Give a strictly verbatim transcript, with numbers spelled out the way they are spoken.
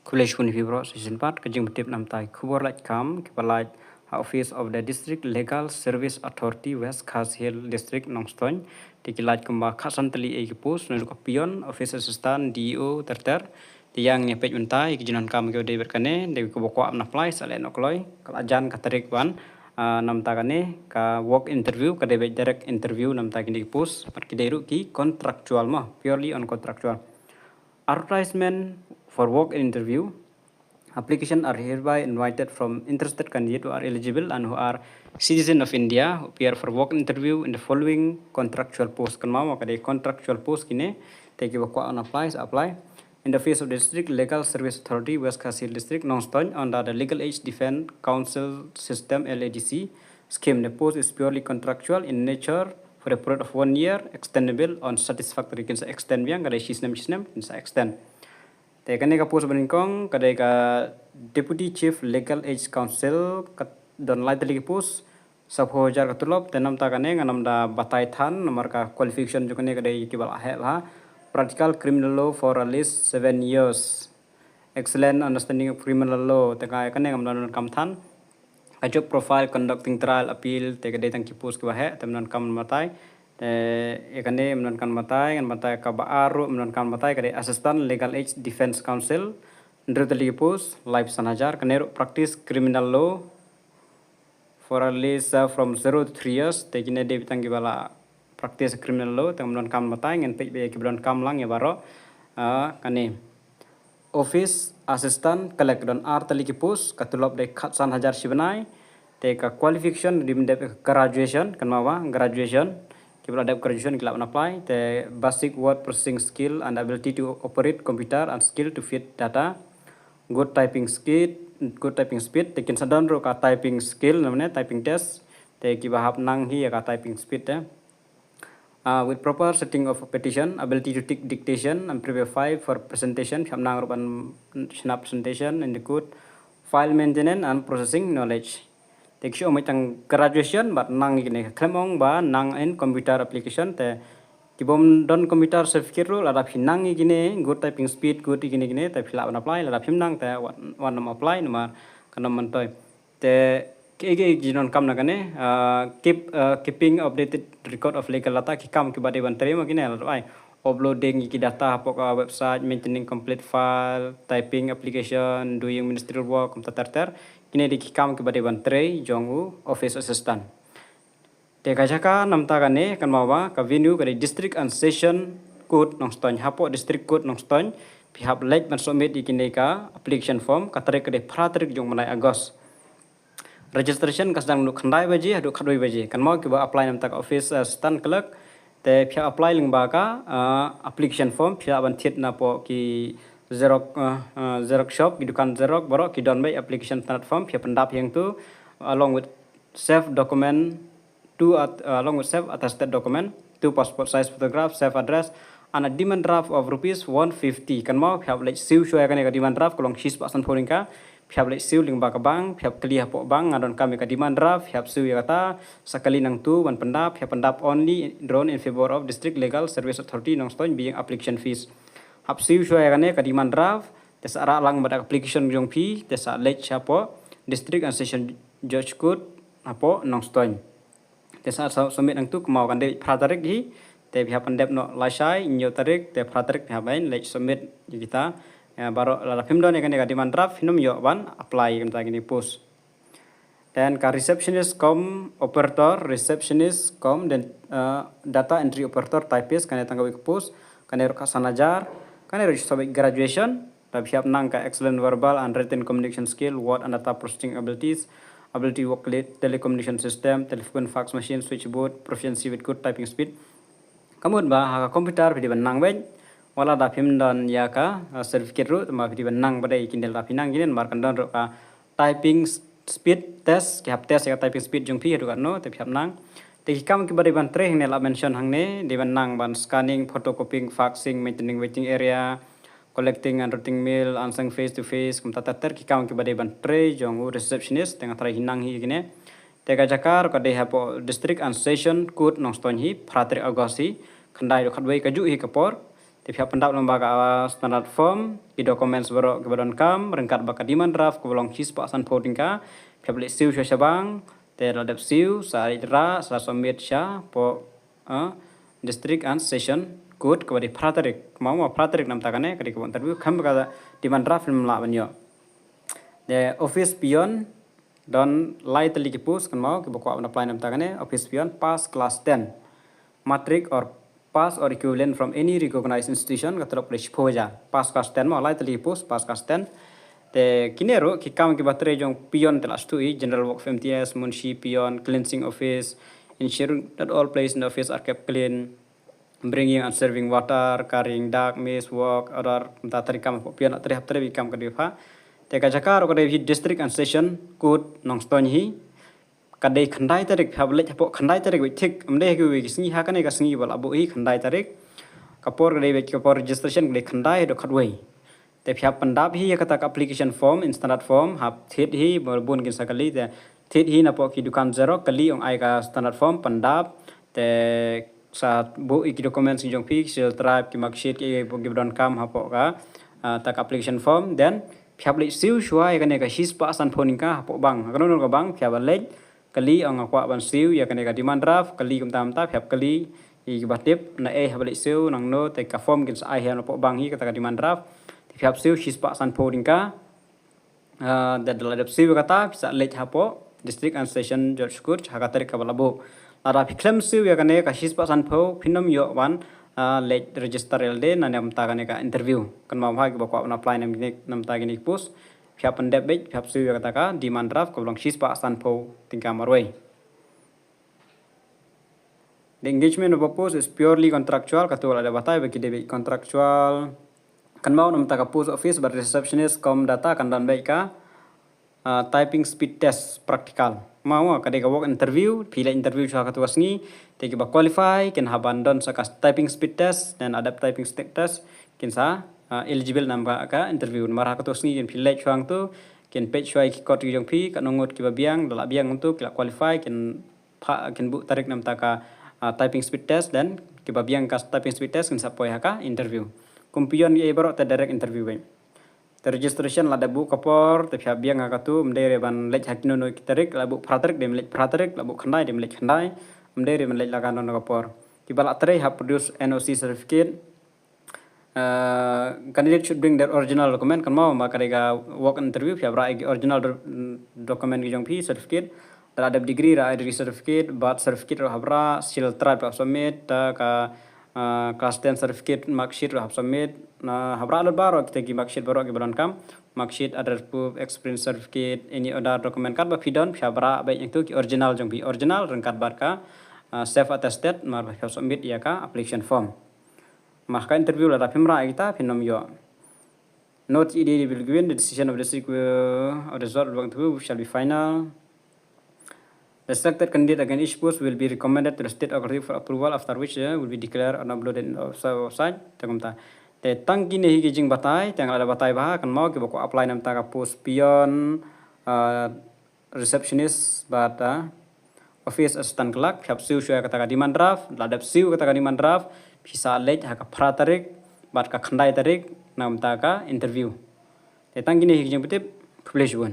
Khublei shibun ïa phi baroh sa shisien pat. Ka jingpyntip namar ki khubor lait kam kiba lait ha Office of the District Legal Service Authority, West Khasi Hills District, Nongstoiñ. Te ki lait kumba khatsan tylli ki post, naduh ka peon, office assistant, D E O, ter ter. Te ïa ngin ïa peit mynta ïa ki jingdonkam kiba dei bad kane. Dei kiba kwah ban apply sa leh noh kloi. Ka la jan ka tarik ban, ah, namar kane ka walk interview, ka dei beit direct interview namar kine ki post. Bad ki dei ruh ki contractual mo, purely on contractual. Advertisement for walk-in interview. Application are hereby invited from interested candidate who are eligible and who are citizen of India, who appear for walk-in interview in the following contractual post. Kan ma ka dei contractual post kine, te kiba kwah ban apply sa apply. In the Office of District Legal Service Authority, West Khasi Hills District, Nongstoiñ, under the Legal Aid Defence Council System, L A D C, scheme. The post is purely contractual in nature for a period of one year, extendable on satisfactory. Kin sa extend biang, ka dei shi snem, shi snem, kin sa extend. Te kane ka post ba nyngkong, ka dei ka Deputy Chief Legal Aid Counsel, ka don lai tylli ki post, saphew hajar ka tulop. Te namar kane ngan ym da batai than, namar ka qualification jong kane ka dei kiba la heh bha. Practical criminal law for at least seven years. Excellent understanding of criminal law. Te ka, kane ngam da donkam than. Ka job profile, conducting trial, appeal, te ka dei tang ki post kiba heh, te ym donkam batai. Te ïa kane ym donkam batai, ngan batai kaba ar ruh, ym donkam batai, ka dei Assistant Legal Aid Defence Counsel, hynriew tylli ki post, laiphew san hajar, kane ruh practice criminal law for at least, uh, from zero to three years, te kine dei beit tang kiba la practice criminal law, te ngam donkam batai, ngan peit beit ïa kiba donkam lang ïa baroh. Ah, kane. Office Assistant Clerk don ar tylli ki post, ka tulop dei khatsan hajar shi bnai, te ka qualification dei ban dep graduation, kan ma ba, graduation, kiba la dep graduation ki lah ban apply, te basic word processing skill and ability to operate computer and skill to feed data, good typing speed, good typing speed, te kin sa don ruh ka typing skill, namar ne typing test, te kiba hap nang hi ïa ka typing speed te. Uh, with proper setting of petition, ability to take dictation and prepare file for presentation, phi hap nang ruh ban shna presentation in the court, file maintenance and processing knowledge. Te ki shu ong beit tang graduation bad nang ïa kine, khlem ong ba nang in computer application, te kibym don computer certificate ruh lada phi nang ïa kine, good typing speed, good ïa kine kine, te phi lah ban apply, lada phim nang te wat, wat nym apply namar kan ym myntoi. Te ki, ki jingdonkam na kane, ah, keep, ah, keeping updated record of legal data, ki kam kiba dei ban trei ma kine, lada ai uploading ïa ki data hapoh ka website, maintaining complete file, typing application, doing ministerial work, kumta ter ter. Kine dei ki kam kiba dei ban trei jong u office assistant. Te ka jaka namar kane, kan ma ba ka venue ka dei District and Session Court Nongstoiñ, hapoh District Court Nongstoiñ, phi hap leit ban submit ïa kine ka application form, ka tarik ka dei phra tarik jong u bnai August. Registration ka sdang naduh khyndai baje haduh khatwei baje. Kan ma kiba apply namar ka office, uh, assistant clerk, te phi hap apply lyngba ka, uh, application form, phi hap ban thied napoh ki xerox, uh, uh, xerox shop, ki dukan xerox, baroh ki don beit application standard form, phi hap pyndap ïa hangtu along with self document, two at, uh, along with self attested document, two passport size photograph, self address, and a demand draft of rupees one fifty. Kan ma phi hap leit siew shuwa ïa kane ka demand draft, ka long shispah sanphew tyngka. Phi hap leit siew lyngba ka bank, phi hap kylli hapoh bank nga donkam ïa ka demand draft, phi hap siew ïa kata, sa kali nangtu ban pyndap, phi hap pyndap only drawn in favour of District Legal Service Authority Nongstoiñ, being application fees. Hap siew shuwa ïa kane ka demand draft, te sa rah lang bad ka application jong phi, te sa leit shapoh District and Session Judge Court hapoh Nongstoiñ. Te sa, sa submit nangtu, kumba kan dei phra tarik hi, te phi hap pyndep noh lashai, hynñiew tarik, te phra tarik phi hap ban leit submit ïa kita. Ïa baroh, lada phim don ïa kane ka demand draft, phin ym ïoh ban apply ïa kane ka post. Then ka receptionist cum operator, receptionist cum then, uh, data entry operator, typist, kane tang kawei ka post, kane ruh khatsan hajar, kane ruh shu submit graduation, Te phi hap nang ka excellent verbal and written communication skill, word and data processing abilities, ability to work with telecommunication system, telephone, fax machine, switchboard, proficiency with good typing speed. Ka mut ba ha ka computer phi dei ban nang beit, wat lada phim don ïa ka, uh, certificate ruh, tangba phi dei ban nang ba dei kin dei la phi nang kine, namar kan don ruh ka typing s-, speed test, ki hap test ïa ka typing speed jong phi haduh katno, te phi hap nang. Te ki kam kiba dei ban trei hangne la mention hangne, dei ban nang ban scanning, photocopying, faxing, maintaining waiting area, collecting and routing mail, answering face to face, kumta ter ter ki kam kiba dei ban trei jong u receptionist, te nga tharai hi nang hi kine. Te ka jaka ruh ka dei hapoh District and Session Court Nongstoiñ hi, phra tarik August hi, khyndai haduh khatwei kajuh hi ka por. Te phi hap pyndap lyngba ka standard form, ki documents baroh kiba donkam, ryngkat bad ka demand draft kaba long shispah sanphew tyngka. Phi hap leit siew sha shibang, te la dep siew, sa leit rah, sa submit sha poh, ah, District and Session Court kaba dei phra tarik. Kynmaw mo phra tarik namar kane, ka dei kaba interview, khlem ka demand draft phim lah ban ïoh. Te office peon, don lai tylli ki post, kynmaw kiba kwah ban apply namar kane, office peon, pass class ten, matric or pass or equivalent from any recognized institution, ka tulop ka dei shiphew hajar. Pass class ten mo, lai tylli ki post, pass class ten. Te kine ruh ki kam kiba trei jong peon te la sdang hi, general work of M T S, munshi, peon, cleansing office, ensuring that all place in the office are kept clean, bringing and serving water, carrying dark maize, work order, kumta trei kam hapoh peon, trei hap trei ki kam ka dei pha. Te ka jaka ruh ka dei hi District and Session Court Nongstoiñ hi. Ka dei khyndai tarik, phi hap leit hapoh khyndai tarik beit thik, ym dei ha kiwei ki sngi, ha kane ka sngi ba la buh hi khyndai tarik. Ka por ka dei beit ka por registration ka dei khyndai haduh khatwei. Te phi hap pyndap hi ïa kata ka application form, in standard form, hap thied hi, bun kin sa kylli te thied hi napoh ki dukan xerox, kylli ong ai ka standard form, pyndap, te sa buh ïa ki documents ki jong phi, ki serial type, ki marksheet, ki, kiba donkam hapoh ka, ah, ta ka application form, then phi hap leit siew shuwa ïa kane ka shispah sanphew tyngka hapoh bank. Kano kano ka bank, phi hap leit, kylli ong nga kwah ban siew ïa kane ka demand draft, kylli kumta kumta, phi hap kylli ïa kiba tip, naei hap leit siew, nangno, te ka form kin sa ai hi napoh bank hi kata ka demand draft. Te phi hap siew shispah sanphew tyngka. Ah, da la dep siew kata, phi sa leit hapoh District and Session Judge Court ha ka tarik kaba la buh. Lada phi khlem siew ïa kane ka shispah sanphew, phin ym ïoh ban, ah, leit register ïalade na namar kane ka interview. Kynmaw ha kiba kwah ban apply namar kine, namar kine ki post, phi hap pyndep beit, phi hap siew ïa kata ka demand draft kaba long shispah sanphew tyngka marwei. The engagement of a post is purely contractual, kato la dep batai ba ki dei beit contractual. Kynmaw namar ka post office bad receptionist cum data kan don beit ka, ah, typing speed test practical. Kynmaw ka dei ka walk interview, phi leit interview shuwa kato ka sngi, te kiba qualify kin hap ban don sa ka typing speed test, then la dep typing speed test kin sa, ah, eligible namar ka interview. Namar ha kato ka sngi kin phi leit shuwa hangto, kin peit shuwa ïa ki kot ki jong phi, katno ngut kiba biang, da la biang hangto ki la qualify, kin pha, kin buh tarik namar ka, ah, typing speed test, then kiba biang ka typing speed test kin sa poi ha ka interview. Kum peon kiei baroh te direct interview beit. Te registration la dep buh ka por, te phi hap biang ha kato, ym dei re ban leit ha kino kino ki tarik, la buh phra tarik, dei ban leit phra tarik, la buh khyndai, dei ban leit khyndai, ym dei re ban leit la kano kano ka por. Kiba la trei hap produce N O C certificate, Uh, candidate should bring their original document, kynmaw ba ka dei ka walk interview, phi hap rah ïa ki original do-, document ki jong phi, certificate, da la dep degree, rah ïa degree certificate, birth certificate ruh hap rah, serial type ruh hap submit, ta ka, uh, class ten certificate, marksheet ruh hap submit, na hap rah lut baroh kita ki marksheet baroh kiba donkam, marksheet, address proof, experience certificate, any other document, katba phi don, phi hap rah beit ïa kito ki original jong phi, original ryngkat bad ka, uh, self attested, namar ba phi hap submit ïa ka application form. Namar ha ka interview lada phim rah ïa kita phin ym ïoh. No T E D will be given, the decision of the district, uh, of the result of the interview shall be final. The selected candidate against each post will be recommended to the state authority for approval, after which, uh, will be declared and uploaded in the website. Te kumta. Te tang kine hi ki jingbatai, te nga la batai bha, kynmaw kiba kwah apply namar ka post peon, uh, receptionist bad, ah, office assistant clerk, phi hap siew shuwa ïa kata ka demand draft, la dep siew kata ka demand draft, phi sa leit ha ka phra tarik bad ka khyndai tarik namar ka interview. Te tang kine hi ki jingpyntip, khublei shibun.